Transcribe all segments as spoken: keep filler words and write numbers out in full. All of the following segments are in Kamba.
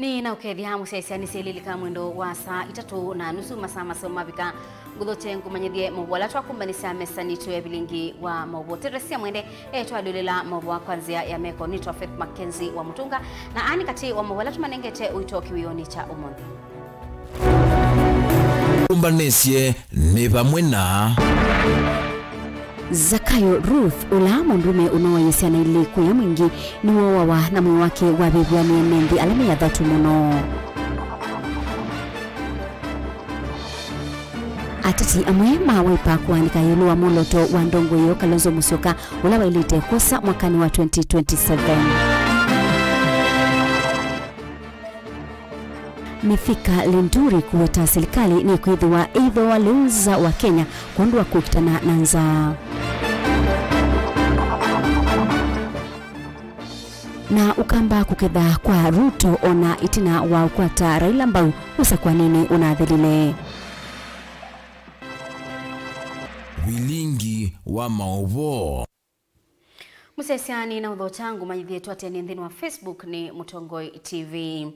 Nĩ na ũkethya mũsyaĩĩsya nĩsyĩlĩlĩka mwendo wa saa itatũ na nusu, masaa maseo mavika. Ngũthokye ngũmanyĩthye maũvoo ala twakumbanĩsya mesanĩ twĩ vilingi wa maũvoo. Teresia Mwende etwalĩlĩla maũvoo kwa nzĩa ya meko nĩtwa Faith Mackenzie wa Mũtũnga, na ani katĩ wa maũvoo ala tũmanengete ũito kĩwĩonĩ kya ũmũnthĩ. Ũmbanĩsye nĩ vamwe na Zakayo Ruth, ũla mũndũũme ũnooaie syana ilĩ kũya mwingĩ, nĩwooawa na mwĩĩ wake wavĩvw'a nĩ ene nthĩ ala me athatu mũno. Ateti amwe ma Wiper kũaanĩka ĩũlũ wa mwolooto wa ndongoi yoo Kalonzo Musyoka, ũla waĩlĩte kwosa mwakanĩ wa twenty twenty-seven. Mithika Linturi kũweta silikalĩ nĩkwĩthĩwa ĩithooa lĩu nza wa Kenya kwondũ wa kũkitana na nzaa. Na ũkamba kũketha kwa Ruto ona ĩtina wa ũkwata Raila mbau ũsakũanĩnĩ ũnathelile. Vilingi wa maũvoo. Mũsyaĩĩsya nĩ na ũthokya ngũmanyĩthye twatene nthĩnĩ wa Facebook nĩ Mũtongoi T V.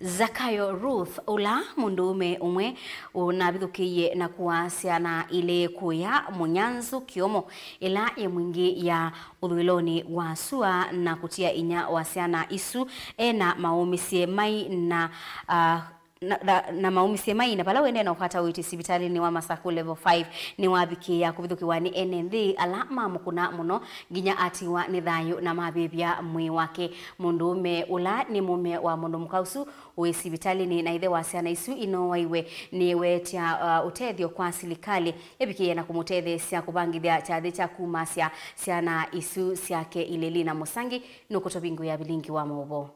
Zakayo Ruth, ũla mũndũũme ũmwe ũnavithũkĩie na kũaa syana ilĩ kũya Mũnyanzu Kĩomo, ĩla yĩ mwingĩ ya ũthũĩlonĩ wa sua na kũtia inya wa syana isu, e na maũmĩsye mai na, ah, na, na, na maũmĩsye mai na vala ũendee na ũkwata ũiiti sivitalĩnĩ wa Masaku Level five, nĩwavikĩĩa kũvithũkĩwa nĩ ene nthĩ ala mamũkũna mũno nginya atiwa nĩ thayũ na mavĩvya mwĩĩ wake. Mũndũũme ũla nĩ mũme wa mũndũ mũka ũsu wĩ sivitalĩnĩ na ĩthe wa syana isu inooaiwe nĩweetya, uh, ũtethyo kwa silikalĩ ĩvikĩĩe na kũmũtetheesya kũvangĩthya kyathĩ kya kumasya syana isu syake ilĩ. Lina Mũsangi nũkũtũvingũĩa vilingi wa maũvoo.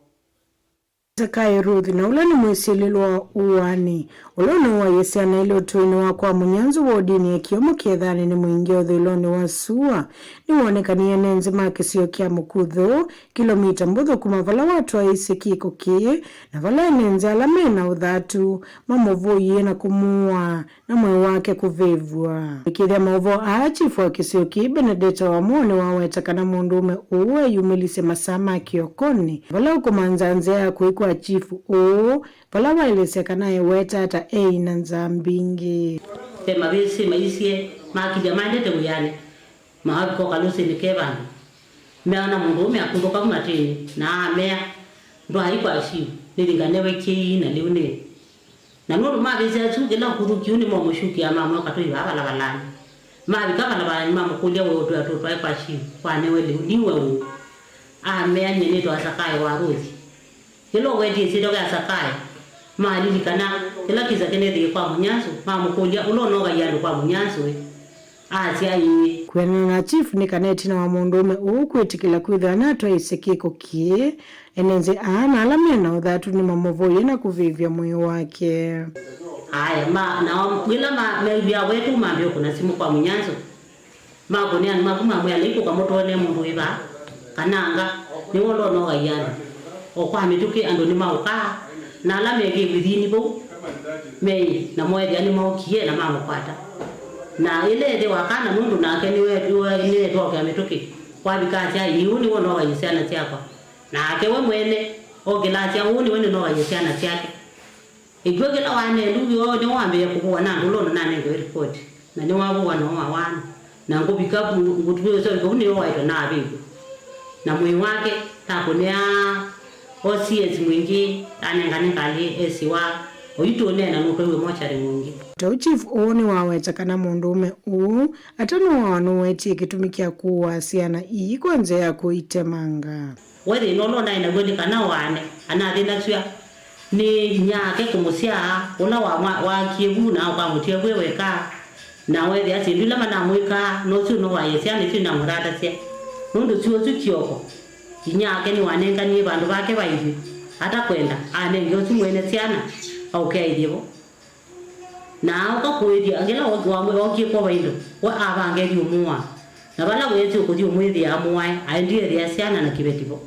Zakayo Ruth, na ũla nĩ mwĩsĩlĩlwa wa ũaani, ũla ũnooaie syana ilĩ ũtũinĩ wa kwa Mũnyanzu wodinĩ ya Kĩomo Kĩethanĩ nĩ mwingĩ ũthũĩlonĩ wa sua, nĩwonekanie ene nthĩ ma kĩsio kya Mũkuthu, kĩlomita mbũthũ kuma vala watwaĩĩsye kĩko kĩĩ, na vala ene nthĩ ala me na ũthatu mamũvũie na kũmũaa na mwĩĩ wake kũvĩvw'a. Kũĩkĩĩthya maũvoo aa, chifu wa kĩsio kĩĩ, Benedetta Wamuo, nĩwaweta kana mũndũũme ũũ eyumĩlisye masaa ma kĩokonĩ, vala ũkũmantha nzĩa ya kũi kwa chifu ũũ, vala waelesya kana eweta ata eĩ na nzaa mbingĩ. Ve mavĩsĩ maisye makilya maendete wĩanĩ, mavika ũkalũsĩnĩ ke vandũ, meona mũndũũme akũthũka kuma tĩnĩ, na amea, "Ndwaai kwa chifu, nĩthinganewe kyei na lĩu nĩ." Na nũndũ mavĩsĩ asu, kĩla ũkũthũ kĩu nĩmomũsyũkĩa mamwĩa, "Katũi vaa valavalanĩ." Mavika valavalanĩ, mamũkũlya, "We ũtwĩa tũtwae kwa chifu, wanewe lĩu, niwe ũũ?" Amea, "Nyie nĩtawa Zakayo wa Rũthi." Yĩla ũwetie ĩsyĩtwa ya Zakayo, malilikana kĩla kĩsa kĩnethĩie kwa Mũnyanzu, mamũkũlya, "Ũla ũnooaie andũ kwa Mũnyanzu ĩ?" Asya, "Ĩĩ." Kwĩanana na chifu, nĩ kana ĩtina wa mũndũũme ũũ kwĩtĩkĩla kwĩthĩwa natwaĩĩsye kĩko kĩĩ, ene nzĩ aa na ala me na ũthatu nĩmamũvũie na kũvĩvya mwĩĩ wake. Aya, ma, nao, ĩla ma, mew'a wetu mambĩĩa kũna simũ kwa Mũnyanzu. Makũnĩa andũ maku mamwĩa, "Lai kũka mũtwonee mũndũ wĩ vaa, kana anga, nĩwe ũla ũnooaie andũ." O kwa mĩtũkĩ andũ nĩmaũkaa, na ala me kĩvĩthĩnĩ vau meĩ, namo ethĩa nĩmaũkie na mamũkwata. Na ĩla ĩthĩwa kana nũndũ nake nĩwe, nĩwe, nĩwetwokea mĩtũkĩ, wavika asya, "Ĩĩ, ũũ nĩwe ũnooaie syana syakwa." Nake we mwene okĩla asya, "Ũũ nĩwe nĩnooaie syana syake." Ĩkw'ũ kĩla wanendu w'o nĩwambĩĩe kũvũwa na andũ ũla ũnanengewe ripoti, na nĩwavũwa na ũawa. Na ngũvika vu, ngũtw'ĩũsya ũvika vu nĩyo waĩtwe na avĩvw'a. Na mwĩĩ wake takũnĩaa O C S mwingĩ, anengane ngalĩ esiwa, oyu tũũneena nũtwaiwe mochari mwingĩ. Ta ũu, chief ũũ nĩwaweta kana mũndũũme ũũ atanooawa nũwetie kĩtumi kya kũaa syana ii kwa nzĩa ya kũitemanga. We thĩna ũla ũnaĩ naw'o nĩ kana ũaane, anathĩnasw'a nĩ inyia ake kũmũsyaa, ũla wa, wa, waakie vu na ũkamũtia vu e weka, na weethĩa syĩndũ ila manamwĩkaa, no syo ũnooaie syana isu inamũthatasya. Nũndũ syĩ ũsu kĩoko, inyia ake nĩwanenganie vandũ vake vaĩvi, atakwenda, anenge ũsu mwene syana aũke aithye vo. Na aũka kũĩthya, kĩla wookie kwova indo, we avanga ĩthi ũmũaa. Na vala weesĩ ũkũthi ũmwĩthĩa amũae, aendie ethĩa syana na kĩveti vo.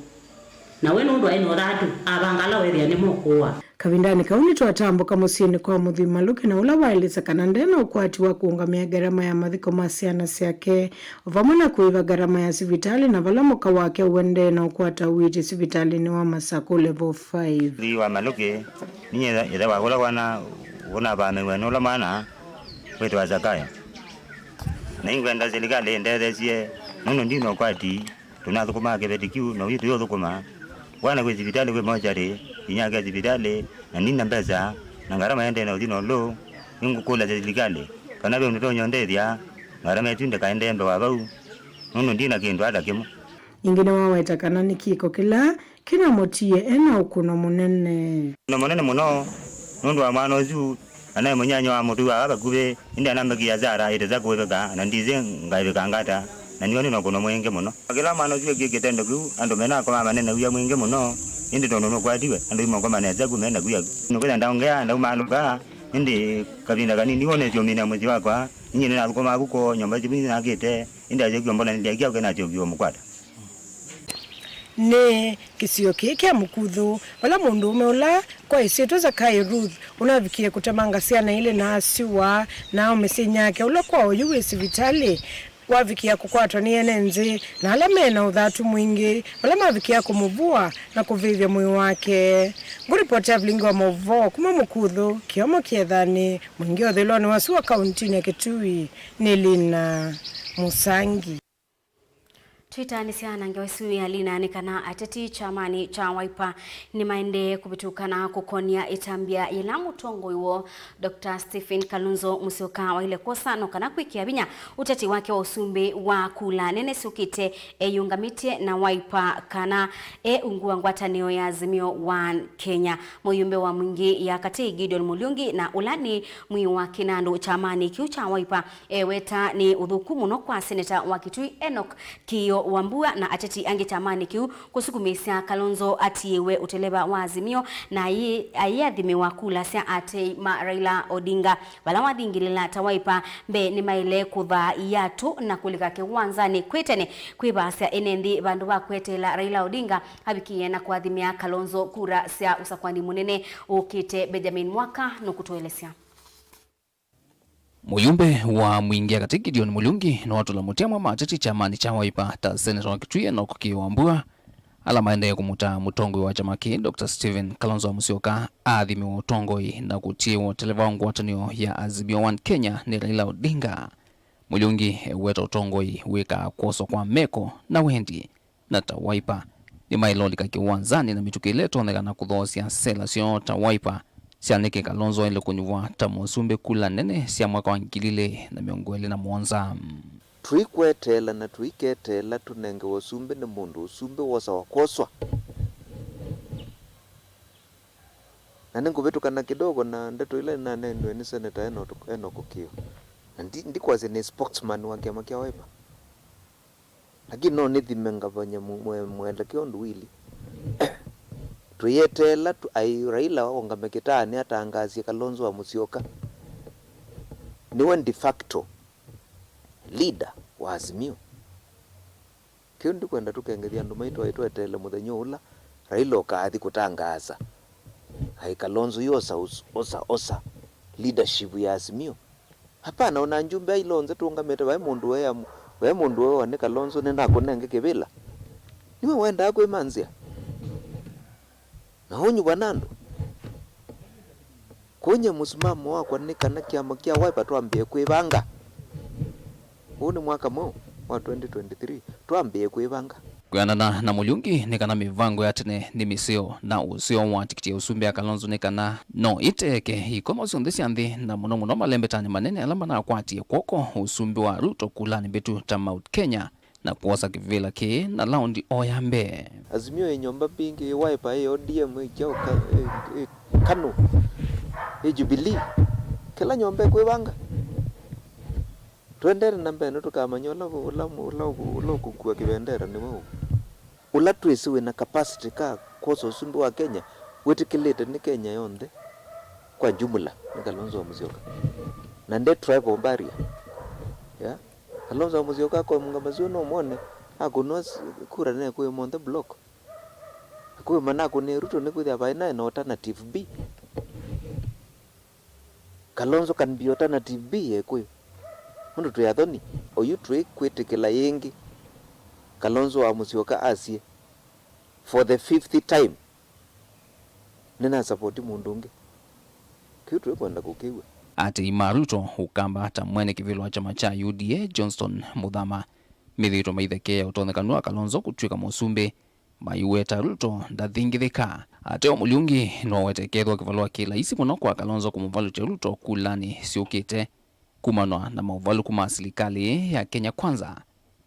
Na we nũndũ aĩ na ũthatu, avanga ala weethĩa nĩmũkũũa. Kavindanĩ kau nĩtwatambũka mũsyĩnĩ kwa Mũthwii Maluki, na ũla waelesya kana nde na ũkwati wa kũũngamĩa ngarama ya mathiko ma syana syake, o vamwe na kũĩva ngarama ya sivitalĩ, na vala mũka wake ũendee na ũkwata ũiiti sivitalĩnĩ wa Masakũ Level five. Mũthwii wa Maluki, ninyie ĩthe wa ũla wana ũnavamĩwe nĩ ũla mwana wĩtawa Zakayo. Na nĩngwenda silikalĩ ĩndetheesye, nũndũ ndi na ũkwati. Tũnathũkũmaa kĩveti kĩu, na ũyu tũyũthũkũma. Wana kwĩ sivitalĩ, kwĩ mochari, inyake sivitalĩ, na ndina mbesa, na ngarama ĩendee na ũthi na ũlũ. Nĩngũkũlasya silikalĩ kana ve ũndũ ũtonya ũndethya, ngarama ĩsu ndĩkaendee mbee wa vau, nũndũ ndina kĩndũ ata kĩmwe. Ningĩ nĩwaweta kana nĩ kĩko kĩla kĩnamũtie e na ũkũno mũnene. Ũkũno mũnene mũno nũndũ wa mwana ũsu, anaĩ mũnyanya wa mũtũi wa vakuvĩ, ĩndĩ anambĩkĩa asara ĩtesa kũĩvĩka, na ndisĩ ngaĩvĩkanga ata, na nĩw'o nĩ na ũkũno mwingĩ mũno. Kĩla mwana ũsu ekie kĩtendo kĩu, andũ menakomaa manene wia mwingĩ mũno, ĩndĩ tondũ nũkwatiwe, andũ imoko manesa ku mena kwia. Nũkwĩtha ndaongea, ndaumaalũka, ĩndĩ kavinda kanini wonetye ũmina mũsyĩ wakwa, ninyie nĩnathũkũmaa ku kwoo, nyũmba isu nakĩte, ĩndĩ asyokiwe mbola nĩndyakia ũke nasyokiwe mũkwata. Nĩ kĩsio kĩĩ kya Mũkuthu, vala mũndũũme ũla kwa ĩsyĩtwa Zakai Ruth ũnavikie kũtemanga syana ilĩ na asyũa na aũme syĩnyake, ũla kwa oyu wĩ sivitalĩ, wavikia kũkwatwa nĩ ene nzĩ na ala me na ũthatu mwingĩ, vala mavikia kũmũvũa na kũvĩvya mwĩĩ wake. Ngũripotĩa vilingi wa maũvoo kuma Mũkuthu, kĩomo kĩethanĩ, mwingĩ ũthĩlonĩ wa sua kauntinĩ ya Kitui, nĩ Lina Mũsangi. Twĩtaanĩsya na ngewa ĩsu ya Lina nĩ kana ateti kyamanĩ kya Wiper nĩmaendee kũvĩtũkana kũkonia ĩtambya yĩla mũtongoi woo, Doctor Stephen Kalonzo Musyoka waĩle kwosa no kana kwĩkĩa vinya ũteti wake wa ũsumbĩ wa kula nene syũkĩte eyĩũngamĩtye na Wiper kana e ungu wa ngwatanĩo ya Azimio One Kenya. Mũyumbe wa Mwingĩ ya Katĩ Gideon Mũliungi na ũla nĩ mwĩĩ wa kĩnandũ kyamanĩ kĩu kya Wiper eweta nĩ ũthũku mũno kwa seneta wa Kitui Enoch Kĩĩo Wambua na ateti angĩ kyamanĩ kĩu kũsukumĩĩsya Kalonzo atiĩwe ũteleva wa Azimio na ayĩ-, ayĩathimĩwa kula sya atei ma Raila Odinga. Vala wathingĩlĩla ta Wiper mbee nĩmaĩle kũthaa iatũ na kũlika kĩwanzanĩ kwĩ tene kwĩvaasya ene nthĩ vandũ va kweteela Raila Odinga avikĩe na kũathimĩa Kalonzo kura sya ũsakũani mũnene ũkĩte. Benjamin Mwaka nũkũtũelesya. Mũyumbe wa Mwingĩ ya Katĩ Gideon Mũliungi nĩwatũla mũtĩ amwe ma ateti kyamanĩ kya Wiper ta seneta wa Kitui Enoch Kĩĩo Wambua, ala maendee kũmũtaa mũtongoi wa kyama kĩĩ, Doctor Stephen Kalonzo Musyoka, aathimĩwe ũtongoi na kũtiĩwa ũteleva wa ngwatanĩo ya Azimio One Kenya nĩ Raila Odinga. Mũliungi eweta ũtongoi wĩkaa kwoswa kwa meko na wendi. Na ta Wiper, nĩmaĩle ũlika kĩwanzanĩ na mĩtũkĩ ĩla ĩtonyeka na kũthoosya sela syoo ta Wiper sya nĩkĩ Kalonzo aĩle kũnyuvwa ta mũsumbĩ kula nene sya mwaka wa ngili ilĩ na mĩongo ĩlĩ na mũonza. Tũikweteela na tũiketeela tũnengewe ũsumbĩ nĩ mũndũ ũsumbĩ wosawa kwoswa. Na nĩngũvĩtũkana kidogo na ndeto ila nĩnanenwe nĩ Seneta Eno-, Enoch Kĩĩo. Na ndi-, ndikwasya nĩ spokesman wa kĩama kya Wiper. Lakini no nĩthime ngavany'a mu-, mwe-, mwelekeo ũndũ wili. Tũyeteela tu-, ai Raila aũngame kĩtaanĩ atangaasye Kalonzo wa Musyoka nĩwe de facto leader wa Azimio. Kĩu ndikwenda tũkengethya andũ maitũ aĩ tweteele mũthenya ũla Raila ũkaathi kũtangaasa ai Kalonzo yu osa, us-, osa, osa leadership ya Azimio. Hapana, ona njumbe ailonze tũũngamĩte, vai mũndũ weea, vai mũndũ weewa nĩ Kalonzo nĩnakũnenge kĩvĩla. Nĩwe wendaa kwĩmanzĩa na ũnyuvwa na andũ. Kũny'a mũsimamo wakwa nĩ kana kĩama kya Wiper twambĩe kwĩvanga. Ũũ nĩ mwaka mweũ wa twenty twenty-three, twambĩe kwĩvanga. Kwĩanana na Mũliungi, nĩ kana mĩvango ya tene nĩ mĩseo, na ũseo wa tikiti ya ũsumbĩ ya Kalonzo nĩ kana no ĩteeke ikomo syonthe sya nthĩ, na mũno mũno malembetanĩ manene ala manakwatie kw'oko ũsumbĩ wa Ruto kulanĩ mbĩtu ta Mount Kenya, na kwosa kĩvĩla kĩĩ na laundi o ya mbee. Azimio ĩ nyũmba mbingĩ, ĩ Wiper, ĩ O D M, ĩ kyaũ ka-, ĩ, ĩ KANU, ĩ Jubilee. Kĩla nyũmba ĩkwĩvanga. Tũendete na mbee, nĩtũkamanya ũla, ũla, ũla, ũla ũkũkua kĩvendera nĩwe ũ. Ũla twĩsĩ wĩna capacity ka kwosa ũsumbĩ wa Kenya, wĩtĩkĩlĩte nĩ Kenya yonthe kwa jumla, nĩ Kalonzo wa Musyoka. Na nde tribal barrier. Yeah? Kalonzo wa Musyoka akomũngama sio no mwone, akũnwa s-, kura ne kwĩ monthe block. Kũyũ manakũnĩe Ruto nĩkwĩthĩa vaĩ naĩ na alternative B. Kalonzo can be alternative B ya Ĩkũyũ. Ũndũ twĩ athoni, oyu twĩ kwĩtĩkĩla yĩngĩ Kalonzo wa Mũsyoka asie, for the fifth time, nĩnasapoti mũndũ ũngĩ. Kĩu twĩkwenda kũkĩw'a. Aatĩĩi ma Ruto Ũkamba ta mwene kĩvĩla wa kyama kya U D A Johnston Muthama methĩĩtwe maithekeea ũtonyekanu wa Kalonzo kũtw'ĩka mũsumbĩ, maiweta Ruto ndathingithĩka. Ateo Mũliungi nowete kethwa kĩvalũa kĩ laisi mũno kwa Kalonzo kũmũvalũkya Ruto kulanĩ syũkĩte. Kumanwa na maũvalũku ma silikalĩ ya Kenya Kwanza,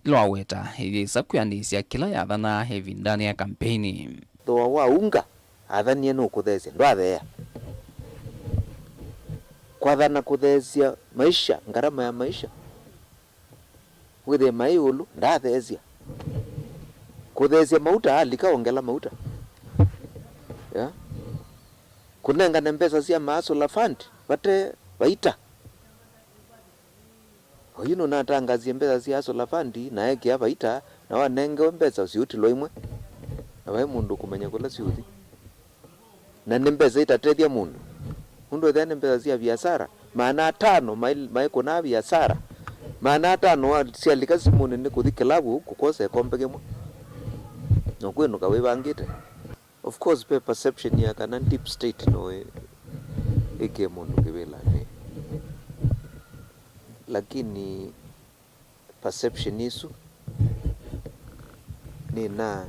ĩla waweta ĩyĩsa kwĩanĩsya kĩla yathanaa ĩvindanĩ ya kampeini. Thooa wa unga athanie nũkũtheesya, ndwatheea. Kwathana kũtheesya maisha, ngarama ya maisha. Wĩthĩe maĩ ĩũlũ, ndatheesya. Kũtheesya mauta, alika ongela mauta. Yeah. Kũnengane mbesa sya ma hustler fund vate vaita. Oyu nũnatangasie mbesa sya hustler fund na ekĩa vaita, na wanengewe mbesa syũtilwa imwe, na vai mũndũ ũkũmanya kũla syũthi. Na nĩ mbesa itatethya mũndũ. Ũndũ ethĩa nĩ mbesa sya viasara, maana atano mai-, maikũnaa viasara. Maana atano wa-, syalika simũnĩ nĩ kũthi kĩlavu kũkosa ĩkombe kĩmwe. Na kwĩnũka wĩvangĩte. Of course, ve perception ya kana deep state no ĩ-, ĩkĩe mũndũ kĩvĩlanĩ. Lakini perception ĩsu nĩna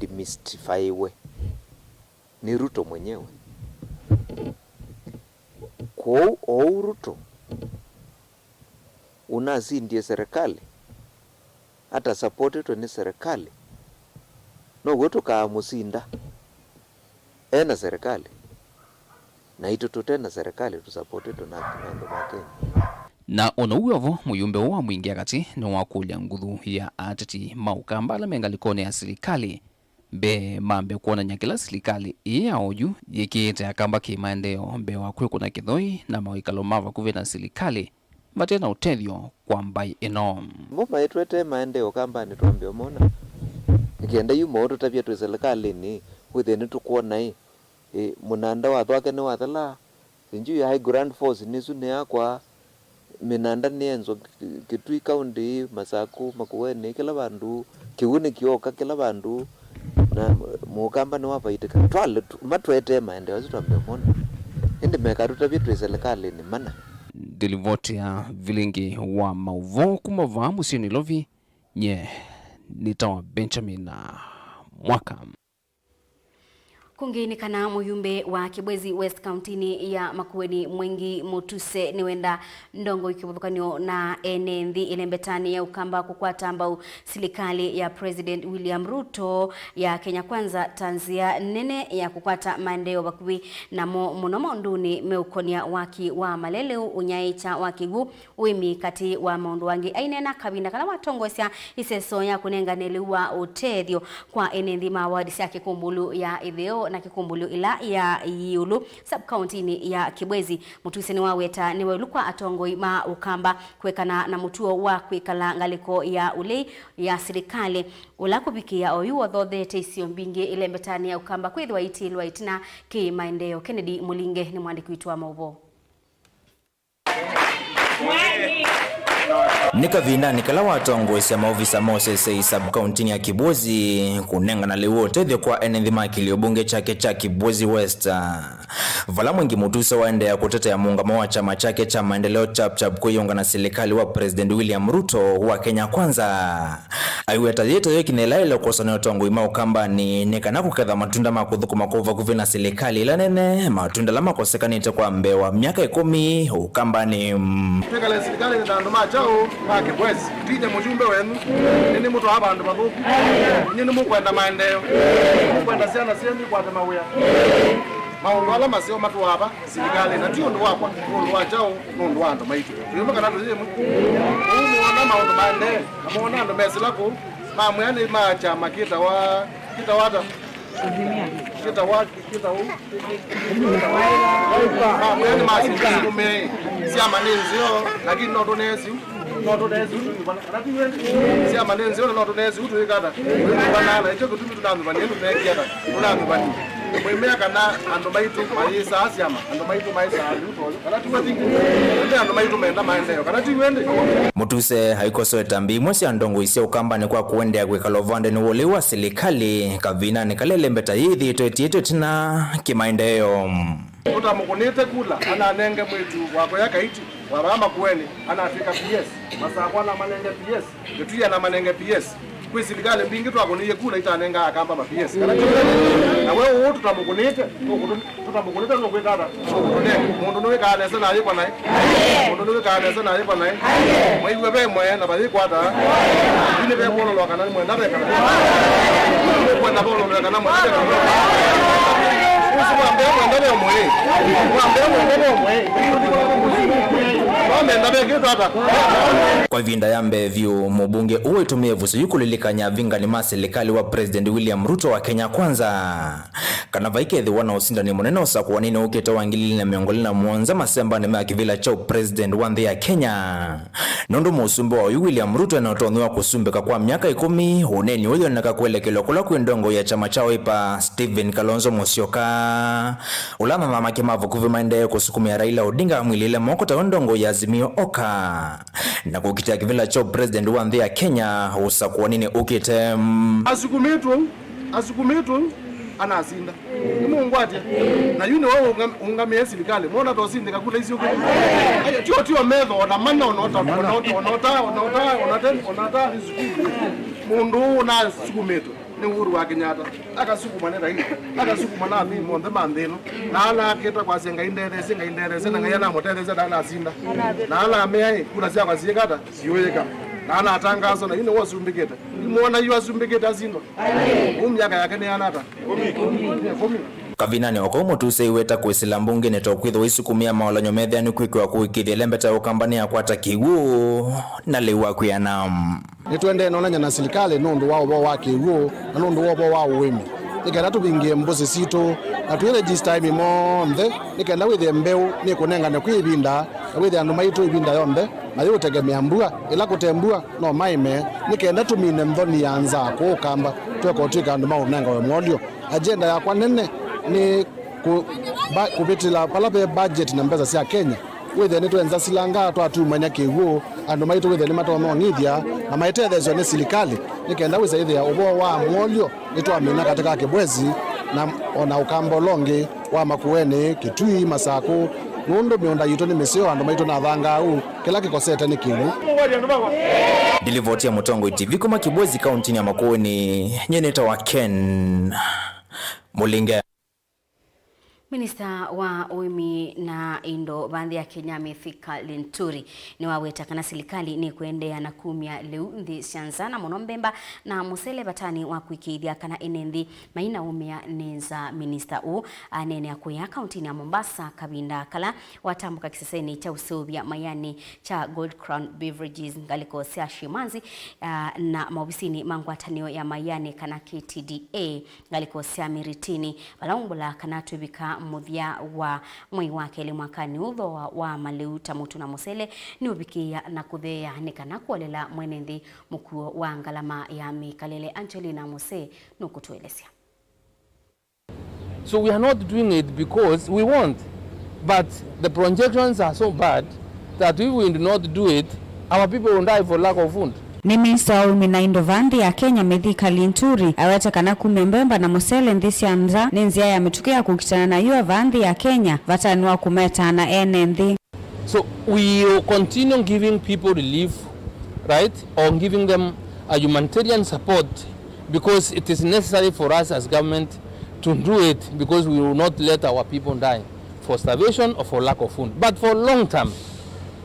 demystifyiwe nĩ Ruto mwenyewe. Kwoou oou Ruto ũnasindie serikali, atasapotĩtwe nĩ serikali, now'o tũkaamũsinda ena serikali, naitũ tũte na serikali tũsapotĩtwe na andũ ma Kenya. Na o na ũu wĩ o vo, mũyumbe ũũ wa Mwingĩ ya Katĩ nĩwakũlya nguthu ya ateti ma Ũkamba ala me ngalĩkonĩ ya silikalĩ mbee mambe kwonany'a kĩla silikalĩ ĩĩ ya oyu yĩkĩĩte Akamba kĩ-maendeeo mbee wa kwĩkũna kĩthoi na mawĩkalo ma vakuvĩ na silikalĩ vate na ũtethyo kwa mbaĩ ĩno. Mo maitwetee maendeeo Kambanĩ twambe ũmona. Nĩ kenda yu maũtũtavya twĩ silikalĩnĩ, wĩthĩe nĩtũkwona ĩ, ĩ, mũnanda wa Thwake nĩwathela, sijui High Grand Force nĩsu nĩyakwa, mĩnanda nĩyenzwa Ki-, Kitui County, Masaku, Makueni, kĩla vandũ, kĩw'ũ nĩkĩoka kĩla vandũ, na Mũkamba nĩwavaitĩka. Twale tu-, matwetee maendeeo asu twambe ũmona. Ĩndĩ mekatũtavye twĩ silikalĩnĩ mana. Ndilivoti ya vilingi wa maũvoo kuma vaa mũsyĩ Nairobi, nye nĩtawa Benjamin Mwaka. Kũngĩ nĩ kana mũyumbe wa Kibwezi West kauntinĩ ya Makueni Mwengi Mutuse nĩwenda ndongoi kĩvathũkany'o na ene nthĩ ĩlembetanĩ ya Ũkamba kũkwata mbau silikalĩ ya President William Ruto ya Kenya Kwanza ta nzĩa nene ya kũkwata maendeeo vakuvĩ namo mũno maũndũnĩ meũkonia waki wa maleleu, ũnyaĩĩkya wa kĩw'ũ, ũĩmi katĩ wa maũndũ angĩ. Aineena kavinda kala watongoesya ĩseso ya kũnengane lĩu wa ũtethyo kwa ene nthĩ ma ward sya Kĩkũmbũlũ ya ĩtheo na Kĩkũmbũlũ ĩla ya ĩũlũ sub-kauntinĩ ya Kibwezi, Mutuse nĩwaweta nĩ waĩlu kwa atongoi ma Ũkamba kũekana na mũtuo wa kwĩkala ngalĩko ya ũlei ya silikalĩ, ũla kũvikĩĩa oyu wothotheete isio mbingĩ ĩlembetanĩ ya Ũkamba kwĩthĩwa itiĩlwa ĩtina kĩ maendeeo. Kennedy Mũlinge nĩ mwandĩki witũ wa maũvoo. Nĩ kavindanĩ kala watongoesya maovisa ma ũseseĩ sub-kauntinĩ ya Kibwezi kũnengana lĩu wa ũtethyo kwa ene nthĩ ma kĩlio mbunge kyake kya Kibwezi West, vala Mwengi Mutuse waendeea kũtetea mũũngamo wa kyama kyake kya Maendeleo Chap Chap kwĩyũnga na silikalĩ wa President William Ruto wa Kenya Kwanza. Aiweta yĩta yĩkĩ nĩ ĩla ĩle kwosa nĩ atongoi ma Ũkambanĩ nĩ kana kũketha matunda ma kũthũkũma kwa vakuvĩ na silikalĩ ĩla nene, matunda ala makosekanĩte kwa mbee wa myaka ĩkũmi Ũkambanĩ. Twĩkale silikalĩnĩ na andũ ma kyaũ ma Kibwezi. Ndinye mũyumbe wenyu, nĩnĩmũtwaa vandũ vathũku. Inyw'ĩ nĩmũkwenda maendeeo, nĩmũkwenda syana syenyu ikwate mawĩa. Maũndũ ala maseo matũaa va silikalĩ, na ti ũndũ wakwa, nĩ ũndũ wa kyaũ, nĩ ũndũ wa andũ maitũ. Twĩ ĩmwe kana tũyĩ ĩmwe? Ũu mũona maũndũ maendee, na mũona andũ mesĩla kũu, mamwĩa nĩ ma kyama kĩtawa, kĩtawa ata? Kĩtawa, kĩtaũ? Mamwĩa nĩ masĩla syũmĩe, syama nĩ nzeo, lakini no tũnee siu. No tũnesi ũtũnyuvana, kana ti w'o ĩndĩ? Syama nĩ nzeo, no tũnesi ũtũĩka ata? Tũnyuvana, na ĩkyo kĩtumi tũnanyuvanie, tũnekie ata? Tũnanyuvanie. Mwĩmea kana andũ maitũ mayĩsaa syama, andũ maitũ maĩsaa Ruto ũyũ, kana ti w'o ĩndĩ? Ĩndĩ andũ maitũ menda maendeeo, kana ti w'o ĩndĩ? Mũtuse aikosoe tambi imwe sya ndongoi sya Ũkambanĩ kwa kũendeea kwĩkala ũvandenĩ wa ũlei wa silikalĩ kavindanĩ kala ĩlembeta yĩĩ ĩthĩĩtwe ĩtiĩtwe ĩtina kĩmaendeeo. Tũtamũkũnĩte kula, ananenge mwĩĩtu wa kũya Kaiti, wa vaa Makueni, anatw'ĩka P S. Masakwa anamanenge P S. Kĩtui anamanenge P S. Kwĩ silikalĩ mbingĩ twakũnĩie kula itanengaa Akamba ma P S. Kana ti w'o? Na we ũũ tũtamũkũnĩte, tũkũtũ-, tũtamũkũnĩte nũkwĩka ata? Tũkũtũnenga. Mũndũ nĩwĩkaa nesa na ayĩkwa naĩ. Mũndũ nĩwĩkaa nesa na ayĩkwa naĩ. Mwaĩw'a ve mwe na vayĩkwata. Yu nĩvekwololwa kana nĩmwenda vekana. Nĩkwenda vololwe kana mwenda vekana. Ũsu mwambĩa mwenda ve mwe. Mwambĩa mwenda ve mwe. Wamenda vekĩtwa ata? Kwa ĩvinda ya mbee vyũ, mũmbunge ũũ waitũmĩie ĩvuso yu kũlilikany'a avingani ma silikalĩ wa President William Ruto wa Kenya Kwanza kana vaikethĩwa na ũsindani mũnene ũsakũanĩnĩ ũkĩte wa ngili ilĩ na mĩongo ĩlĩ na mũonza masembanĩ ma kĩvĩla kya ũpresident wa nthĩ ya Kenya. Nũndũ mũsumbĩ wa oyu William Ruto ena ũtonyi wa kũsumbĩka kwa myaka ĩkũmi, ũneeni ũyũ woneka kũelekelwa kũla kwĩ ndongoi ya kyama kya Wiper, Stephen Kalonzo Musyoka, ũla mathamakĩ ma vakuvĩ maendee kũsukumĩa Raila Odinga amwilĩĩle moko tawe ndongoi ya Azimio Oka, na kũkitĩa kĩvĩla kya president wa nthĩ ya Kenya ũsakũanĩnĩ ũkĩte. Asukumĩtwe, asukumĩtwe, anasinda. Nĩmũngwatya. Na yu nĩwe ũngam-, ũngamĩe silikalĩ. Mwona tosindĩka kula icio kĩu. Ayo, tio, tio metho, ona mana, ona ũta, ona ũta, ona ũta, ona ũta, ona ũta, ona ũta, mũndũ ũũ nasukumĩtwe nĩ Uhuru wa Kenyatta. Akasukuma nĩ Raila. Akasukuma na athii monthe ma nthĩ ĩno. Na anakĩta kwasya, "Ngai ndetheesye, Ngai ndetheesye," na Ngai anamũtetheesya, ndanasinda. Na anamea, "Ĩ, kula syakwa siĩka ata? Siũĩka." Na anatangaaswa, na yu nĩwe ũsumbĩkĩte. Imwona yu asumbĩkĩte asindwa. Ũu myaka yake nĩ yana ata? Ĩkũmi. Kavindanĩ o kau mũtuse aiweta kwĩsĩla mbungenĩ ta ũkwĩthĩwa isukumĩa maũlany'o metheanĩ kwĩkĩwa kũĩkĩĩthya ĩlembeta ya Ũkamba nĩyakwata kĩw'ũ na lĩu wa kwĩana. Nĩtũendee nonany'a na silikalĩ nũndũ wa ũvoo wa kĩw'ũ na nũndũ wa ũvoo wa ũĩmi, nĩ kenda tũvingĩe mbũsĩ sitũ na twĩregista aĩmi monthe, nĩ kenda wĩthĩe mbeũ nĩkũnengane kwĩ ĩvinda, na wĩthĩe andũ maitũ ĩvinda yonthe mayĩũtegemea mbua. Ĩla kũte mbua, no maĩme, nĩ kenda tũmine nthoni ya nzaa kũũ Ũkamba, tweka ũtw'ĩka andũ ma ũnengawe mwolyo. Agenda yakwa nene nĩ kũ-, ba-, kũvĩtĩla vala ve budget na mbesa sya Kenya, wĩthĩe nĩtwenza silanga twatumany'a kĩw'ũ, andũ maitũ wĩthĩe nĩmatonya ũng'ithya na maitetheesw'a nĩ silikalĩ, nĩ kenda wĩsa ĩthĩa ũvoo wa mwolyo nĩtwamina katĩ ka Kĩbwezi na o na Ũkamba ũla ũngĩ wa Makueni, Kitui, Masakũ, nũndũ mĩũnda yitũ nĩ mĩseo, andũ maitũ nathangaau, kĩla kĩkosete nĩ kĩw'ũ. Ndilivoti ya Mũtongoi T V kuma Kĩbwezi, kauntinĩ ya Makueni, nyie nĩtawa Ken Mũlinge. Minista wa ũĩmi na indo va nthĩ ya Kenya, Mithika Linturi, nĩwaweta kana silikalĩ nĩkũendeea na kumya lĩu nthĩ sya nza, na mũno mbemba na mũsele, vatanĩ wa kũĩkĩĩthya kana ene nthĩ mainaũmĩa nĩ nza. Minista ũũ aneenea kũya kauntinĩ ya Mombasa kavinda kala watambũka kĩsesenĩ kya ũseũvya maĩanĩ kya Gold Crown Beverages, ngalĩko sya Shimanzi, ah, na maovisinĩ ma ngwatanĩo ya maĩanĩ kana K T D A, ngalĩko sya Miritini, vala aumbũla kana twĩvika mũthya wa mwei wa kelĩ mwakanĩ ũũ, thooa wa malĩu ta mũtu na mũsele nĩũvikĩĩa na kũtheea, nĩ kana kũolela mwene nthĩ mũkuo wa ngalama ya mĩkalĩle. Angelina Mose nũkũtũelesya. So we are not doing it because we want, but the projections are so bad that if we do not do it, our people will die for lack of food. Nĩ minista wa ũĩmi na indo va nthĩ ya Kenya, Mithika Linturi, aweta kana kumya mbemba na mũsele nthĩ sya nza nĩ nzĩa ya mĩtũkĩ ya kũkitana na yũa va nthĩ ya Kenya, vatanĩ wa kũmetaa na ene nthĩ. So we will continue giving people relief, right, or giving them a humanitarian support because it is necessary for us as government to do it, because we will not let our people die for starvation or for lack of food. But for long term,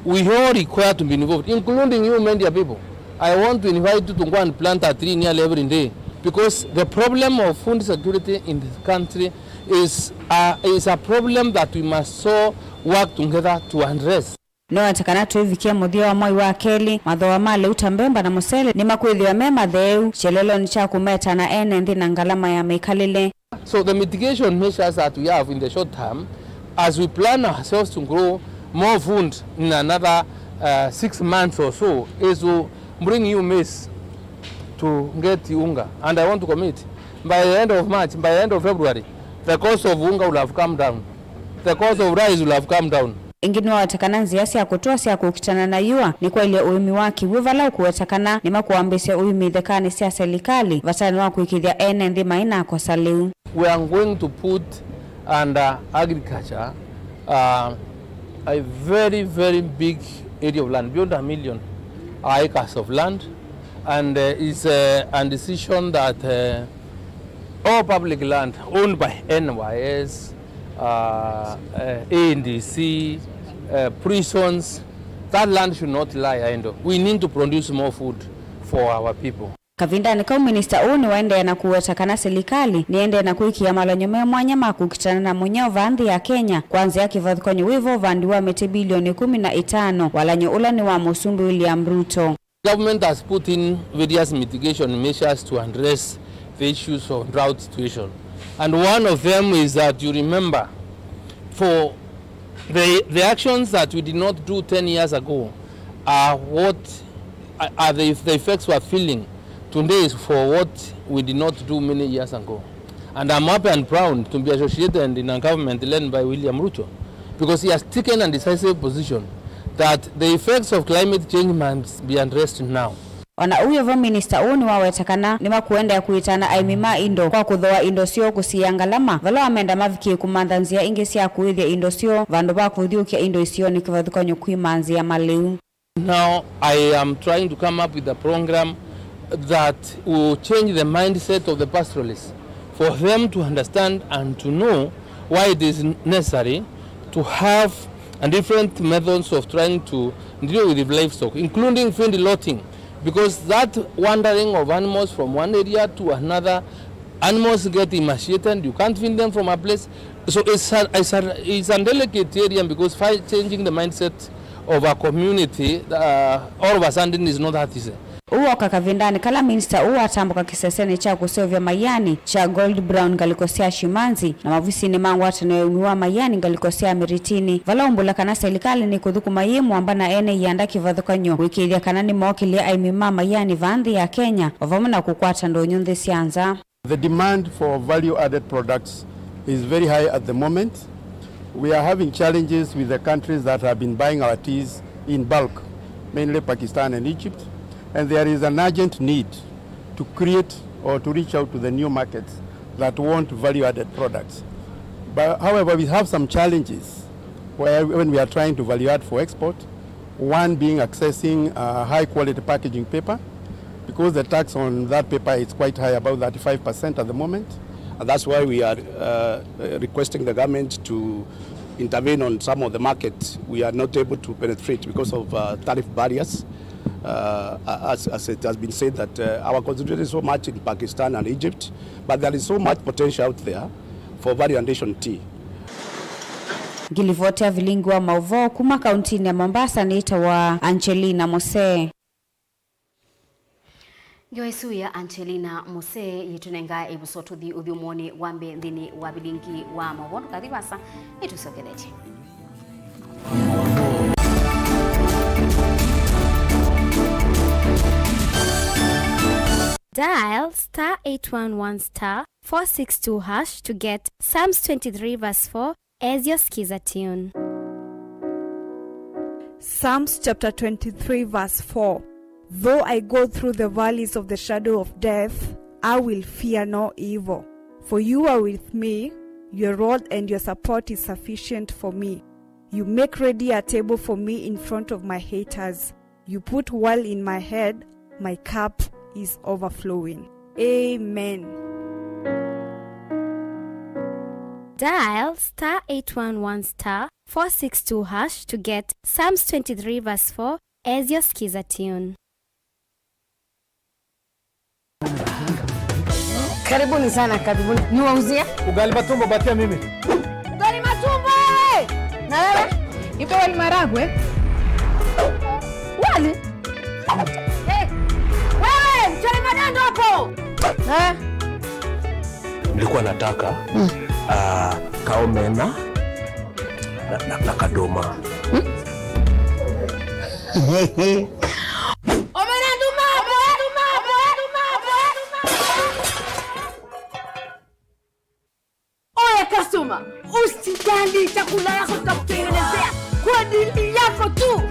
we all require to be involved, including you media people. I want to invite you to go and plant a tree nearly every day, because the problem of food security in this country is, uh, is a problem that we must all work together to address. Nĩweta kana twĩvikĩa mũthya wa mwai wa kelĩ, mathooa ma lĩu ta mbemba na mũsele nĩmakwĩthĩwa me matheeu kyelelonĩ kya kũmeta na ene nthĩ na ngalama ya mĩkalĩle. So the mitigation measures that we have in the short term, as we plan ourselves to grow more food in another Uh, six months or so is to bring you maize to get unga. And I want to commit, by the end of March, by the end of February, the cost of unga will have come down. The cost of rice will have come down. Ĩngĩ nĩwaweta kana nzĩa sya kũtũa sya kũkitana na yũa nĩ kwaĩlya ũĩmi wa kĩw'ũ, vala ũkũweta kana nĩmakũambĩĩsya ũĩmi ithekanĩ sya selikalĩ, vatanĩ wa kũĩkĩĩthya ene nthĩ mainakosa lĩu. We are going to put under agriculture, uh, a very, very big area of land, beyond a million acres of land, and, uh, it's, uh, a decision that, uh, all public land owned by N Y S, uh, uh, A D C, uh, prisons, that land should not lie idle. We need to produce more food for our people. Kavindanĩ kau, minista ũũ nĩwaendee na kũweta kana silikalĩ nĩendee na kwĩkĩa malany'o me mwanya ma kũkitana na mũnyao vaa nthĩ ya Kenya, kwa nzĩa kĩvathũkany'o wĩ vo ũvandi wa mĩtĩ bilioni ĩkũmi na ĩtano, walany'o ũla nĩ wa Mũsumbĩ William Ruto. Government has put in various mitigation measures to address the issues of drought situation. And one of them is that you remember, for the, the actions that we did not do ten years ago are what are the, the effects we are feeling today is for what we did not do many years ago. And I'm happy and proud to be associated in a government led by William Ruto, because he has taken a decisive position that the effects of climate change must be addressed now. O na ũu wĩ vo, minista ũũ nĩwaweta kana nĩmakũendeea kũĩtana aĩmi ma indo kwa kũthooa indo syoo kũsiĩĩa ngalama, vala wamenda mavikĩe kũmantha nzĩa ingĩ sya kũĩthya indo syoo vandũ va kũthyũũkya indo isionĩ kĩvathũkany'o kwĩmanzĩa malĩu. Now I am trying to come up with a program that will change the mindset of the pastoralists, for them to understand and to know why it is necessary to have a different methods of trying to deal with livestock, including feed lotting, because that wandering of animals from one area to another, animals get emaciated, you can't feed them from a place. So it's a, it's a, it's a delicate area, because fi-, changing the mindset of a community, uh, all of a sudden is not that easy. Ũu woka kavindanĩ kala minista ũũ watambũka kĩsesenĩ kya kũseũvya maianĩ kya Gold Brown ngalĩko sya Shimanzi na maovisinĩ ma ngwatanĩo ya ũĩmi wa maianĩ ngalĩko sya Miritini, vala ũmbũla kana selikalĩ nĩkũthũkũma yĩ mũamba na ene ianda kĩvathũkany'o kũĩkĩĩthya kana nĩmookĩlya aĩmi ma maianĩ vaa nthĩ ya Kenya, o vamwe na kũkwata ndũnyũ nthĩ sya nza. The demand for value-added products is very high at the moment. We are having challenges with the countries that have been buying our teas in bulk, mainly Pakistan and Egypt, and there is an urgent need to create or to reach out to the new markets that want value-added products. But, however, we have some challenges where, when we are trying to value add for export, one being accessing, uh, high quality packaging paper, because the tax on that paper is quite high, about thirty-five percent at the moment. And that's why we are, uh, requesting the government to intervene on some of the markets we are not able to penetrate because of, uh, tariff barriers. Uh, as, as it has been said that, uh, our concentration is so much in Pakistan and Egypt, but there is so much potential out there for value addition tea. Ngilivoti ya vilingi wa maũvoo kuma kauntinĩ ya Mombasa nĩtawa Angelina Musee. Ngewa ĩsu ya Angelina Musee yĩtũnenga ĩvuso tũthi ũthyũmũonĩ wa mbee nthĩnĩ wa vilingi wa maũvoo. Ndũkathi vasa, nĩtũsyokethetye. Dial star eight one one star four six two hash to get Psalms twenty-three verse four as your skiza tune. Psalms chapter twenty-three verse four. Though I go through the valleys of the shadow of death, I will fear no evil. For you are with me, your rod and your support is sufficient for me. You make ready a table for me in front of my haters. You put oil in my head, my cup is overflowing. Amen. Dial star eight one one star four six two hash to get Psalms twenty-three verse four as your skiza tune. Karibuni sana, karibuni. Niwauzie? Ugali matumbo, patia mimi. Ugali matumbo, eh! Na wewe? Nipe wali maragwe. Wali? Eh, wewe, mchele madando hapo. Eh? Nilikuwa nataka, ah, kaomena na, na, na kadoma. Hmm? Oye customer, usijali, chakula yako tutakutengenezea kwa dili yako tu.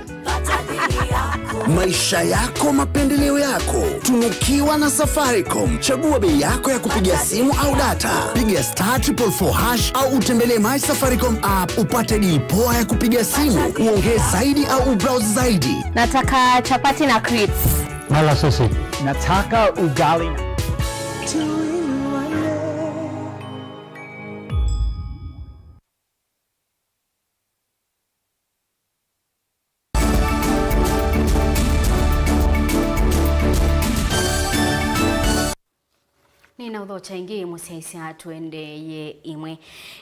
Maisha yako, mapendeleo yako. Tunukiwa na Safaricom. Chagua bei yako ya kupiga simu au data. Piga star triple four hash au utembelee My Safaricom app upate dili poa ya kupiga simu, uongee zaidi au ubrowse zaidi. Nataka chapati na crips. Mala sausage. Nataka ugali na Nĩnaũthokya ĩngĩ mũsyaĩĩsya tũendeeye ĩmwe.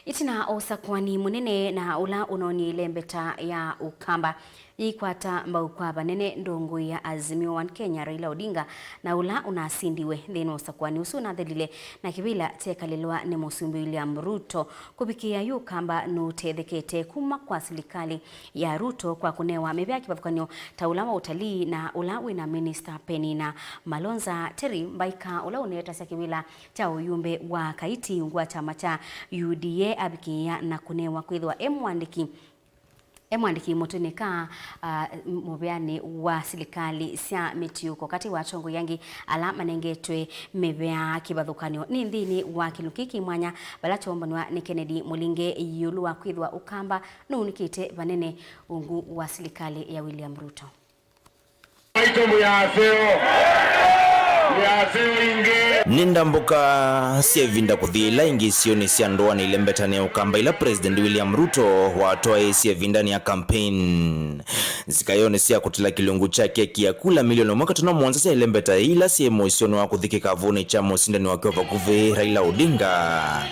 Ĩtina wa ũsakũani mũnene na ũla ũnoonie ĩlembeta ya Ũkamba yĩikwata mbau kwa vanene ndongoi ya Azimio One Kenya Raila Odinga, na ũla ũnasindiwe nthĩnĩ wa ũsakũani ũsu ũnathelile na kĩvĩla kyekalĩlwa nĩ Mũsumbĩ William Ruto. Kũvikĩĩa yu Ũkamba nũtethekete kuma kwa silikalĩ ya Ruto kwa kũnewa mĩvea kĩvathũkany'o ta ũla wa ũtalii na ũla wĩna minista Penina Malonza. Terry Mbaika, ũla ũneetasya kĩvĩla kya ũyumbe wa Kaiti ungu wa kyama kya U D A, avikĩĩa na kũnewa kwĩthĩwa e mwandĩki, e mwandĩki mũtũnĩka, ah, mũveanĩ wa silikalĩ sya mĩtiũko katĩ wa atongoi angĩ ala manengetwe mĩvea kĩvathũkany'o. Nĩ nthĩnĩ wa kĩlungu kĩĩ kĩ mwanya vala kyoombanw'a nĩ Kennedy Mũlinge ĩũlũ wa kwĩthĩwa Ũkamba nũunĩkĩte vanene ungu wa silikalĩ ya William Ruto. Aitũ mũyaseo. Mũyaseo ingĩ. Nĩ ndambũka sya ĩvinda kũthi ĩla ĩngĩ isionĩ sya ndũanĩ ĩlembeta nĩ Ũkamba ila President William Ruto watwaĩĩsye ĩvindanĩ ya campaign. Nzikayonĩ sya kũtila kĩlungu kya keki ya kula milioni ũmwe katano mũonza sya ĩlembeta ila syĩ mũisyonĩ wa kũthi kĩkavũnĩ kya mũsindani wake wa vakuvĩ, Raila Odinga.